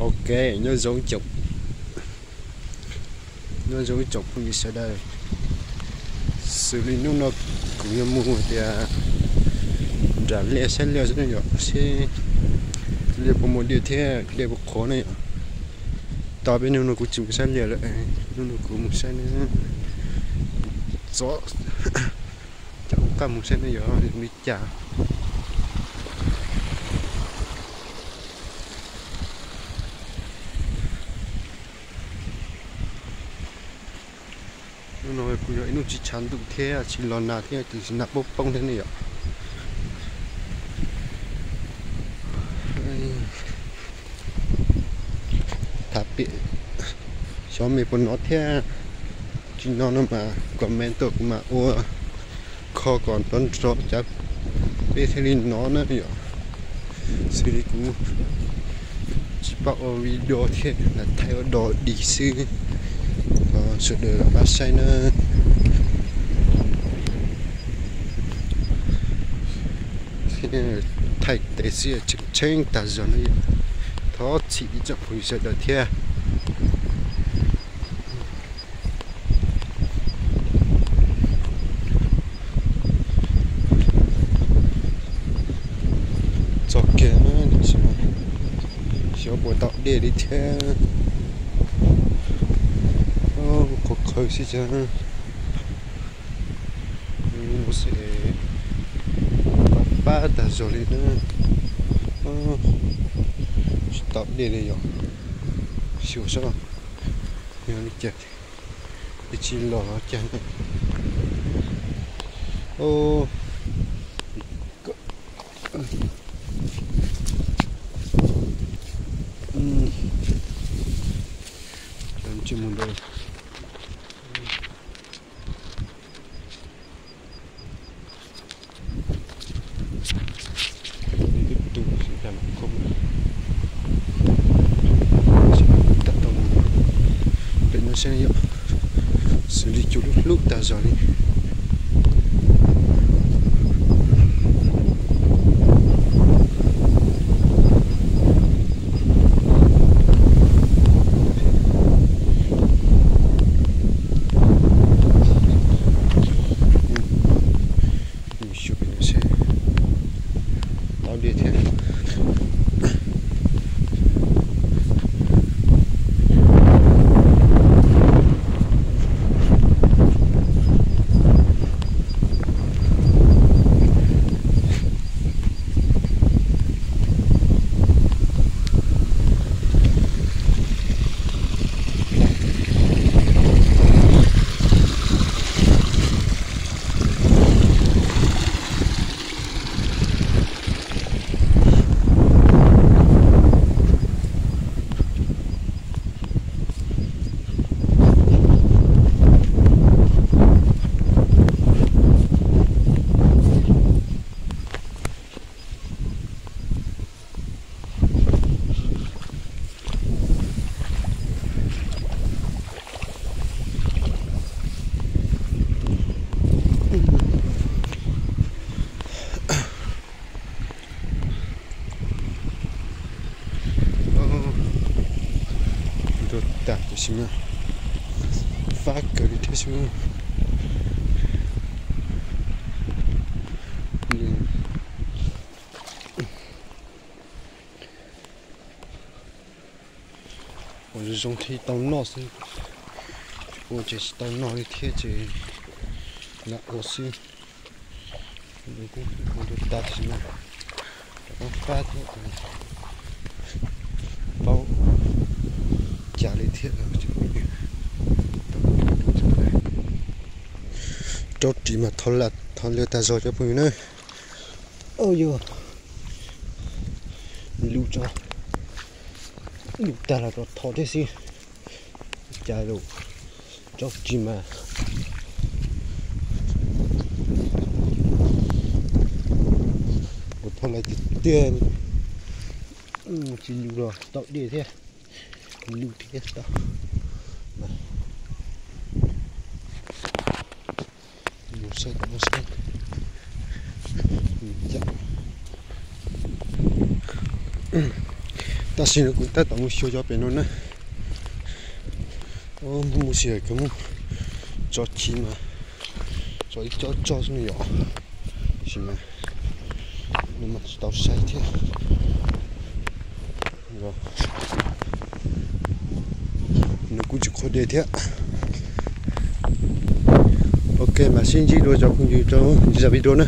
Ok, nyob zoo, nyob zoo ib tsoom phooj ywg sawv daws. Xws li hnub no kuv yuav mus tias nram liaj saib liaj xwb ne yom, seb liaj puas muaj dej thiab dej puas qhuav ne yom. Tau peb hnub no kuv tsis mus saib liaj lawm, hnub no kuv mus saib ne, txov cov ub qab mus saib ne yom, li cas. Hnub no kuj yog ib hnub tsis tshav ntuj thiab tsis los nag thiab, tiam sis nag poob poob thiab ne yom. Tham pem xyov mej puas hnov thiab, tsis hnov no mas comment tuaj kuv mam ua kho kom nrov nrov cas peb thiaj li hnov na yom. Xws li kuv tsis paub ua video thiab, lam thaij ua dog dig xwb, sawv daws pab saib na. Thaij tes xwb tseem tsheeb tag zog na yom. Thov txim ib tsoom phooj ywg sawv daws thiab. Txog kiag na, xyov puas tau dej li thiab. Qhov qhawv xwb cas. Mus xwb es pab pab tag zog li na. Tsis tau dej li yom. Xyuas saib yog li cas, es tsis los los cas ne. Tsis mus dua. Pem no saib yom, xws li cua lub hlub tag zog li. Xyuas pem no seb tau dej thiab. Ntuj tas tiam sis mas fab kawg li thiab xwb. Ua zoo zoo thiaj tau noj xwb, ua ces tsis tau noj li thiab ces lam ua xwb. Kuv tus tas sim no rov qab fab thiab, paub cas li thiab. Raub ris mas thov lawv tag zog cov phooj ywg na. Au yog, lub tso, lub tag los rau thov thiab xwb. Cas lus raub ris mas kuv thov lawv tiag tiag, tsis lus los tau dej thiab, lus thiab tau. Mus saib, mus saib. Tam sim no kuv tab tom mus xyuas cov pem no na. Mus mus xyuas kawg mus, tso chiv mas tso ib co tso xwb no yom, tab sis mas nws mas tsis tau saib thiab. Nws kuj tsis qhuav de thiab. Ok, mam sib ntsib dua cov phooj ywg rau zaj video na.